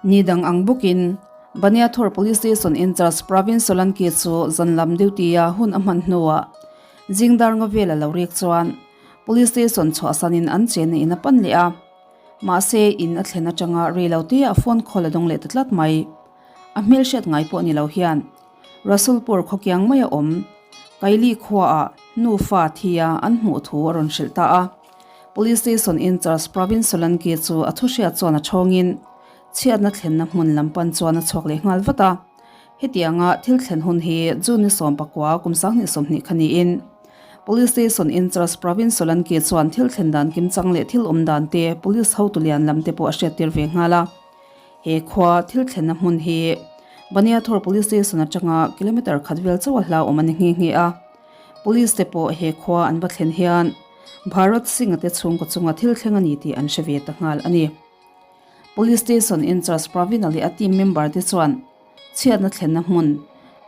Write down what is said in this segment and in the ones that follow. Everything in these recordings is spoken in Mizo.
Ni dang ang bawkin, Baniathur Police Station in-charge Pravin Solanki chu zan lam duty-a hun a hman hnuah zingdar nga vel a lo rek chuan Police Station chhuahsanin an chenna in a pan leh a. Mahse, in a thlen atanga rei lo te a phone call a dawng leh ta tlat mai. A hmelhriat ngai pawh ni lo hian Rasulpur khawkiang mai a awm Kaili khuaah nufa thia an hmuh thu a rawn hrilh ta a. Police Station in-charge Pravin Solanki chu a thuhriat chuan a thawngin chhiatna thlenna hmun lam pan chuan a chhuak leh nghal vat a. Hetianga thil thlen hun hi June ni 19 kum 2020 kha niin Police Station in-charge Pravin Solanki chuan thil thlen dan kimchang leh thil awm dan te Police hotu lian lam te pawh a hriattir ve nghal a. He khua thil thlenna hmun hi Baniathur Police Station atanga kilometre khat vel chauh a hlauhawm a ni nghe nghe a. Police te pawh he khua an va thlen hian Bharat Singh-a te chhungkaw chunga thil thleng a ni tih an hre ve ta nghal a ni. Police Station in-charge Pravina leh a team member te chuan chhiatna thlenna hmun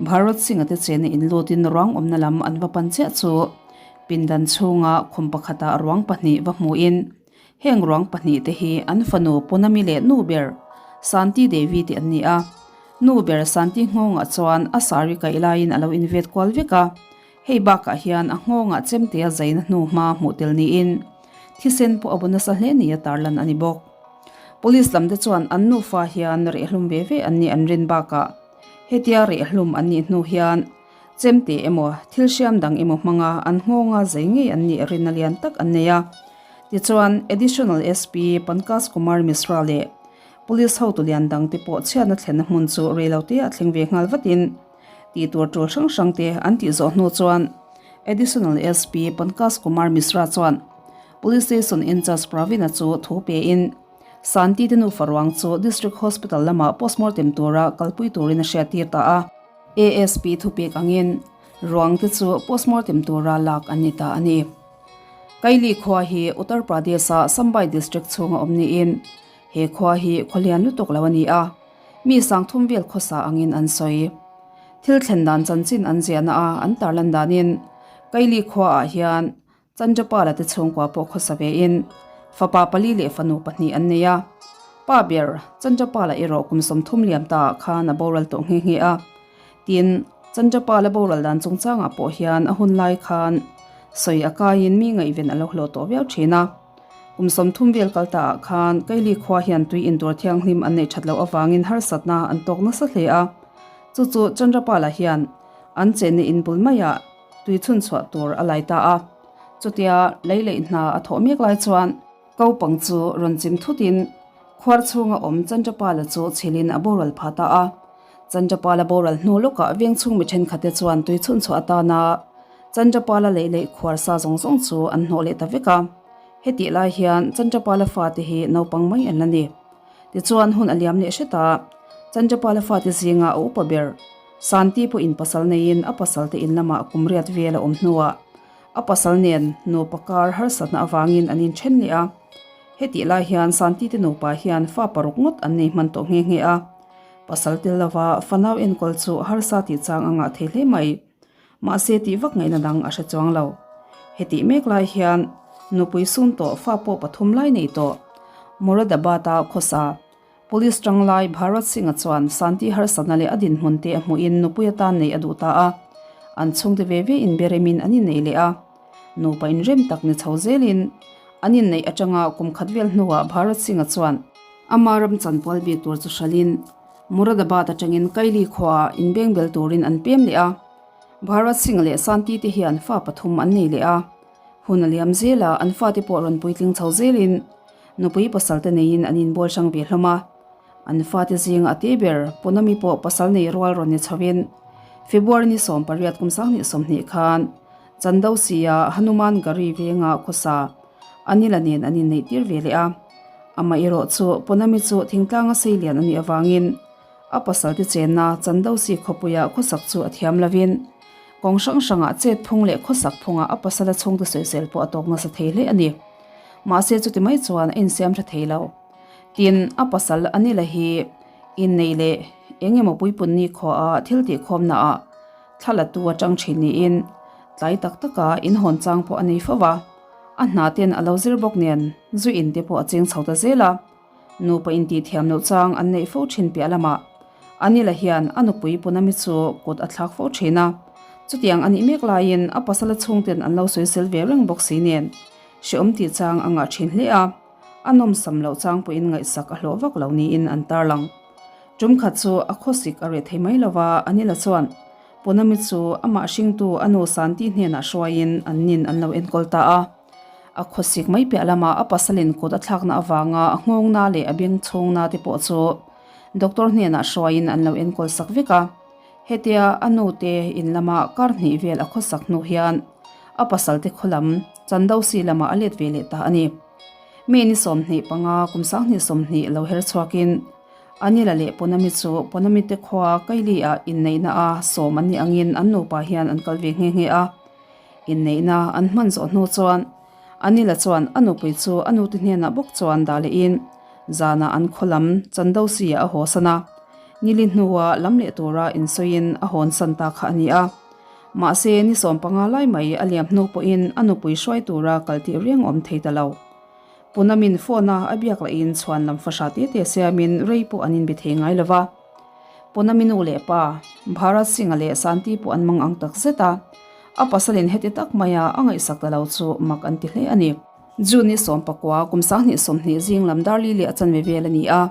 Bharat Singh-a te chena inlutin ruang awmna lam an va pan chiah chu pindan chhunga khum pakhatah ruang pahnih va hmuhin Heng ruang pahnihte hi an fanu Punami leh nu ber Santi Devi te an ni a. Nu ber Santi nghawngah chuan a sari kaih laiin a lo invet kual vek a. Hei bakah hian a nghawngah chemtea zaina hnu hma hmuh tel niin thisen pawh a bu nasa hle nia tarlan a ni bawk. Police lamte chuan an nufa hian rehlum ve ve an nih an rin bakah hetia rehlum an nih hnu hian Chemte emaw, thil hriam dang emaw hmanga an nghawnga zei ngei an nih rinna lian tak an nei a. Tichuan, Additional SP Pankaj Kumar Mishra leh Police hotu lian dangte pawh chhiatna thlenna hmun chu reilote a thleng ve nghal vatin tih tur tul hrang hrangte an tih zawh hnu chuan Additional SP Pankaj Kumar Mishra chuan Police Station in-charge Pravina chu thu pein Santi te nufa ruang chu District Hospital lamah postmortem tura kalpui turin a hriattir ta a. ASP thupek angin ruang te chu postmortem tura lak an ni ta a ni. Kaili khua hi Uttar Pradesh-a Sambai district chhunga awm niin he khua hi khawlian lutuk lo a ni a, mi sangthum vel khawsa angin an sawi. Thil thlen dan chanchin an ziahna a an tarlan danin Kaili khuaah hian Chandrapala te chhungkua pawh khawsa vein fapa pali leh fanu pahnih an nei a. Pa ber, Chandrapala erawh kum 30 liam ta ah khan a boral tawh nghe nghe a. Tin, Chandrapala boral dan chungchangah pawh hian a hun lai khan sawi a kaiin mi ngaihven a lo hlawh tawh viau thin a. Kum 30 vel kal ta ah khan Kaili khua hian tui intur thianghlim an neih that loh avangin harsatna an tawk nasa hle a. Chu chu Chandrapala hian an chenna in bul maiah tui chhun chhuah tur a lai ta a. Chutia lei leih hna a thawh mek lai chuan kopang chu rawn chim thutin khuar chhunga awm Chandrapala chu chhilhin a boral pha ta a. Chandrapala boral hnu lawkah veng chhung mi thenkhatte chuan tui chhun chhuah atana Chandrapala lei leih khuar sa zawng zawng chu an hnawh leh ta vek a. Hetih lai hian Chandrapala fate hi naupang mai an la ni. Tichuan hun a liam leh hret a, Chandrapala fate zinga a upa ber Santi pawhin pasal neiin a pasalte in lamah kum riat vel a awm hnuah a pasal nen nupa kar harsatna avangin an inthen leh a. Hetih lai hian Santi te nupa hian fa paruk ngawt an nei hman tawh nghe nghe a. Pasal tel lova fanau enkawl chu harsa tih chang a ngah thei hle mai. Mahse tih vak ngaihna dang a hre chuang lo. Hetih mek lai hian nupui sum tawh fa pawh pathum lai nei tawh Moradabad-a khawsa Police tanglai Bharat Singh-a chuan Santi harsatna leh a dinhmun te a hmuhin nupui atan neih a duh ta a, an chhungte ve ve inberemin an inneih leh a. Nupa inrem tak ni chho zelin an inneih atanga kum khat vel hnuah Bharat Singh-a chuan ama ram chanpual bik tur chu hralhin Moradabad atangin Kaili khuaah inbengbel turin an pem leh a. Bharat Singh-a leh Santi te hian fa pathum an nei leh a. Hun a liam zel a, an fate pawh rawn puitling chho zelin nupui pasal te neiin an inbual hrang ve hlawm a. An fate zinga a te ber Punami pawh pasal nei rual rawn ni chhoin February ni 18 kum 2020 khan Chandausia Hanuman Gari venga khawsa Anila nen an inneih tir ve leh a. Amah erawh chu Punami chu thingtlanga sei lian a nih avangin a pasal te chenna Chandausi khawpuia khawsak chu a thiam lovin Kawng hrang hrangah chet phung leh khawsak phungah a pasala chhungte sawisel pawh a tawk nasa thei hle a ni. Mahse chuti mai chuan a insiam tha thei lo. Tin, a pasal Anila hi innei leh eng emaw puipunni khuaah thil tihkhawmnaah thla la tu atang thin niin tlai tak taka inhawn chang pawh a nei fo va. A hna ten a lo zir bawk nen zu in te pawh a cheng chho ta zel a. Nupa intih thiam loh chang an neih fo thin piah lamah Anila hian a nupui Punami chu kut a thlak fo thin a. Chutiang a nih mek laiin a pasala chhungten an lo sawisel ve reng bawk si nen hrehawm tih chang a ngah thin hle a. A nawmsam loh chang pawhin ngaihsak a hlawh vak lo niin an tarlang. Tum khat chu a khawsik a reh thei mai lo va, Anila chuan Punami chu amah hringtu a nu Santi hnenah hruaiin an nin an lo enkawl ta a. A khawsik mai piah lamah a pasalin kut a thlakna avanga a nghawngna leh a beng chhungna te pawh chu doctor hnenah hruaiin an lo enkawl sak vek a. Hetia a nu te in lama kar hnih vel a khawsak hnu hian a pasal te khaw lam Chandausi lamah a let ve leh ta a ni. Mi ni 25 kum 2020 lo her chhuakin Anila leh Ponami chu Ponami te khua Kaili ah inneihna a sawm an nih angin an nupa hian an kal ve nghe nghe a. Inneihna an hman zawh hnu chuan Anila chuan a nupui chu a nute hnenah bawk chuan dah lehin zanah an khaw lam Chandausi ah a haw san a. Nili hnua lam leh tura insawiin a hawn san ta kha a ni a. Mahse ni 15 lai mai a liam hnu pawhin a nupui hruai tura kal tih riang awm thei ta lo. Punamin phone a a biak lahin chhuan lam fahra te te siamin rei pawh an inbe thei ngai lo va. Punami nu leh pa, Bharat Singh-a leh Santi pawh an mang ang tak zet a, a pasalin heti tak maia a ngaihsak ta lo chu mak an ti hle a ni. June ni 19 kum 2020 zing lam darli leh a chanve vel a ni a.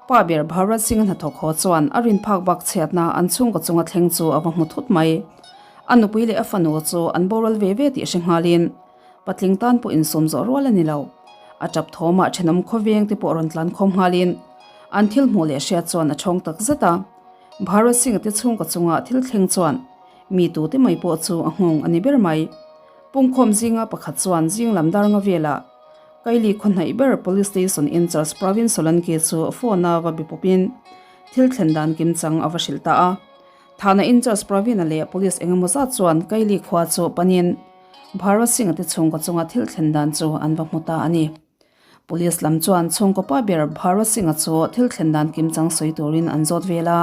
Pa ber Bharat Singh-a hnathawk haw chuan a rin phak bak chhiatna an chhungkaw chunga thleng chu a va hmu thut mai. A nupui leh a fanu chu an boral ve ve tih hre nghalin, Patling tan pawh insawm zawh rual a ni lo. A tap thawmah thenawm khawveng te pawh rawn tlan khawm nghalin an thil hmuh leh hriat chuan a chhawng tak zet a. Bharat Singh-a te chhungkaw chunga thil thleng chuan mi tute mai pawh chu a nghawng a ni ber mai. Pungkhawm zinga pakhat chuan zing lam dar nga velah Kaili khaw hnaih ber Police Station in-charge Pravin Solanki chu phone-a va be pawpin thil thlen dan kimchang a va hrilh ta a. Thana in-charge Pravin-a leh police engemaw zat chuan Kaili khua chu panin Bharat Singh-a te chhungkaw chunga thil thlen dan chu an va hmu ta a ni. Police lam chuan chhungkaw pa ber Bharat Singh-a chu thil thlen dan kimchang sawi turin an zawt vel a.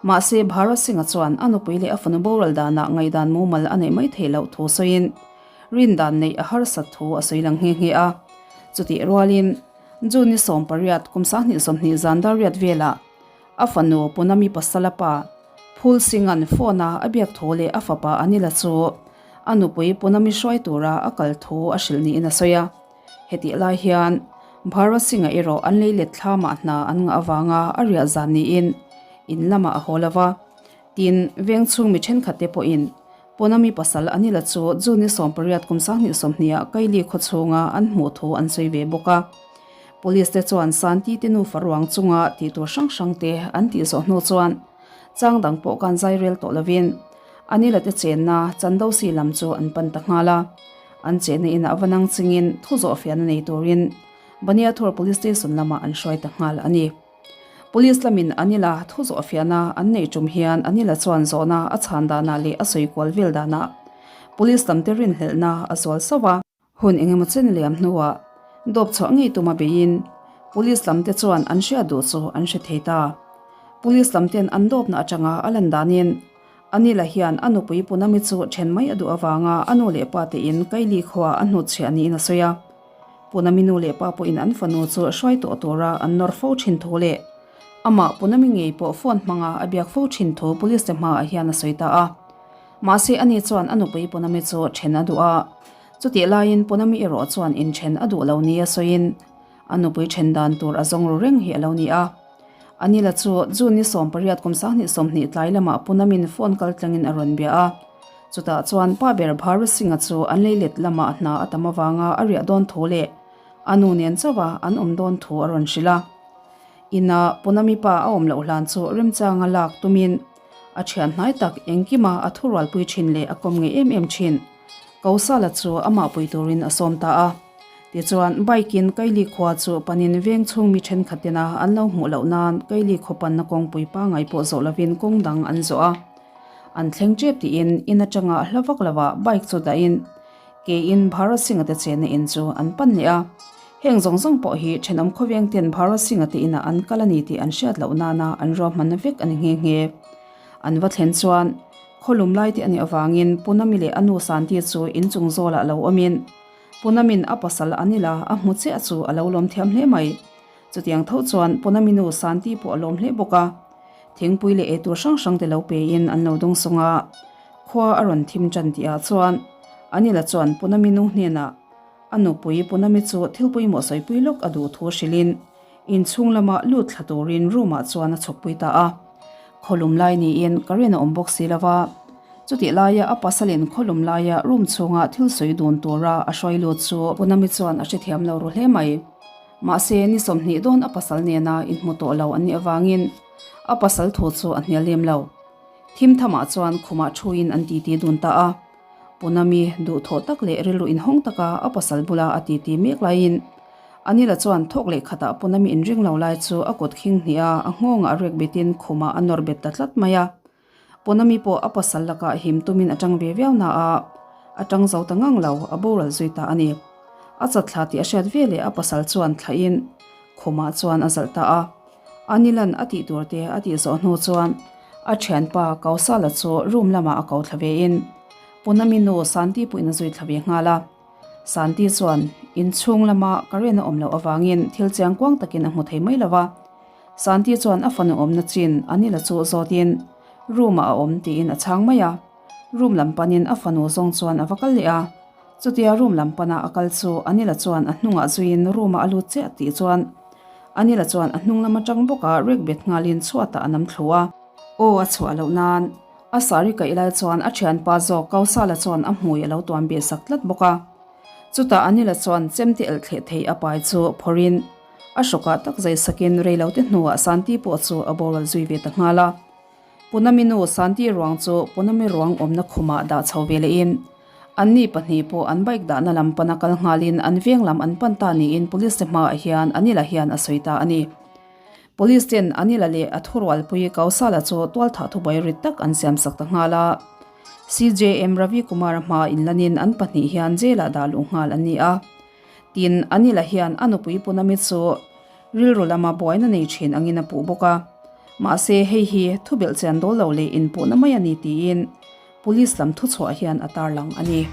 Mahse, Bharat Singh-a chuan a nupui leh a fanu boral danah ngaihdan mumal a neih mai theih loh thu sawiin rin dan neih a harsat thu a sawi lang nghe nghe a. Chutih rualin, June ni 18 kum 2020 zan dar riat velah a fanu Punami pasala pa Phul Singh-a'n phone-a a biak thu leh a fapa Anil-a chu a nupui Punami hruai tura a kal thu a hrilh niin a sawi a. Hetih lai hian Bharat Singh-a erawh an lei let thlamah hna an ngah avanga a riah zan niin in lamah a haw lo va. Tin, veng chhung mi thenkhat te pawhin Punami pasal Anil-a chu June ni 18 kum 2020 ah Kaili khaw chhunga an hmuh thu an sawi ve bawk a. Police te chuan Santi te nufa ruang chunga tih tur hrang hrang te an tih zawh hnu chuan Chang dang pawh kan zai rel tawh lovin Anila te chenna Chandosi lam chu an pan ta nghal a. An chenna inah va nang chingin thu zawh fiahna nei turin Baniathur Police Station lamah an hruai ta nghal a ni. Police lamin Anila thu zawh fiahna an neih tum hian Anila chuan zawhna a chhan danah leh a sawi kual vel danah Police lamte rinhlelhna a zual sauh a. Hun engemaw chen liam hnuah dawp chhuah ngei tuma beiin Police lamte chuan an hriat duh chu an hre thei ta. Police lamten an dawpna atanga a lan danin Anila hian a nupui Punami chu then mai a duh avanga a nu leh pa tein Kaili khua a hnutchhiah niin a sawi a. Punami nu leh pa pawhin an fanu chu hruai tawh tura an nawr fo thin thu leh amah Punami ngei pawh phone hmanga a biak fo thin thu Police te hmaah hian a sawi ta a. Mahse ani chuan a nupui Punami chu then a duh a. Chutih laiin Punami erawh chuan inthen a duh lo nia sawiin a nupui then dan tur a zawng ru reng hi a lo ni a. Anila chu June ni 18 kum 2020 tlai lamah Punamin phone kal tlangin a rawn bia a. Chutah chuan pa ber Bharat Singh-a chu an leilet lamah hna a tam avanga a riah dawn thu leh a nu nen chauha an awm dawn thu a rawn hrilh a. Inah Punami pa a awm loh hlan chu remchanga lak tumin a thian hnai tak engkima a thurualpui thin leh a kawm ngei em em thin. Kosala chu amah pui turin a sawm ta a. Tichuan, bike-in Kaili khua chu panin veng chhung mi thenkhat tena an lo hmuh loh nan Kaili khaw panna kawngpui pangngai pawh zawh lovin kawng dang an zawh a. An thleng tep tiin in atanga hla vak lovah bike chu dahin kein Bharat Singh-a te chenna in chu an pan leh a. Heng zawng zawng pawh hi thenawm khawveng ten Bharat Singh-a te inah an kal a ni tih an hriat loh nana an ruahmanna vek a ni nghe nghe. An va thlen chuan Khawlum lai te a nih avangin Punami leh a nu Santi chu inchung zawlah lo awmin. Punamin a pasal Anila a hmu chiah chu a lo lawm thiam hle mai. Chutiang tho chuan Punami nu Santi pawh a lawm hle bawk a. Thingpui leh eitur hrang hrang te lo pein an lo dawng sawng a. Khua a rawn thim tan tih ah chuan Anila chuan Punami nu hnenah a nupui Punami chu thil pawimawh sawipui lawk a duh thu hrilhin inchhung lama lut thla turin room ah chuan a chhawkpui ta a. Khawlum lai niin current a awm bawk si lo va, chutih laia a pasalin khawlum laia room chhunga thil sawi dun tura a hruai lut chu Punami chuan a hrethiam lo ru hle mai. Mahse, ni 20 dawn a pasal nena inhmu tawh lo an nih avangin a pasal thu chu a hnial lem lo. Thim thamah chuan khumah thuin an titi dun ta a. Punami duhthawh tak leh rilru inhawng taka a pasal bula a titi mek laiin Anila chuan thawk leh khatah Punami inring lo lai chu a kut khing hnih a, a nghawngah a rek betin khumah a nawr bet ta tlat mai a. Punami pawh a pasal lakah him tumin a tang ve viau na a, a tang zo ta ngang lo, a boral zui ta a ni. A chat thla tih a hriat ve leh a pasal chuan thlahin khumah chuan a zalh ta a. Anilan a tih tur te a tih zawh hnu chuan a thianpa Kausala chu room lamah a ko thla vein Punami nu Santi pawhin a zui thla ve nghal a. Santi chuan inchhung lama current a awm loh avangin thil chiang kuang takin a hmu thei mai lo va. Santi chuan a fanu awmna chin Anila chu zawtin room ah a awm tiin a chhang mai a. Room lam panin a fanu zawng chuan a va kal leh a. Chutia room lam pana a kal chu Anila chuan a hnungah zuiin room ah a lut chiah tih chuan Anila chuan a hnung lam atang bawka rek bet nghalin chhuatah a nam thlu a. Aw a chhuah loh nan a sari kaih lai chuan a thianpa zawk Kausala chuan a hmui a lo tuam beh sak tlat bawk a. Chutah Anila chuan chemte elh thleh thei a pai chu phawrhin a hrawkah tak zai sakin reilote hnuah Santi pawh chu a boral zui ve ta nghal a. Punami nu Santi ruang chu Punami ruang awmna khumah dah chho ve lehin anni pahnih pawh an bike dahna lam pana kal nghalin an veng lam an pan ta niin police te hmaah hian Anila hian a sawi ta a ni. Police ten Anila leh a thurualpui Kausala chu tualthah thubuai rit tak an siam sak ta nghal a. CJM Ravi Kumar-a hmaa inlanin an pahnih hian jail-ah dah luh nghal an ni a. Tin, Anila hian a nupui Punami chu rilru lama buaina nei thin angin a puh bawk a. Mahse, hei hi thubelh chian dawl lo leh inpuhna mai a ni tiin Police lam thuchhuah hian a tarlang a ni.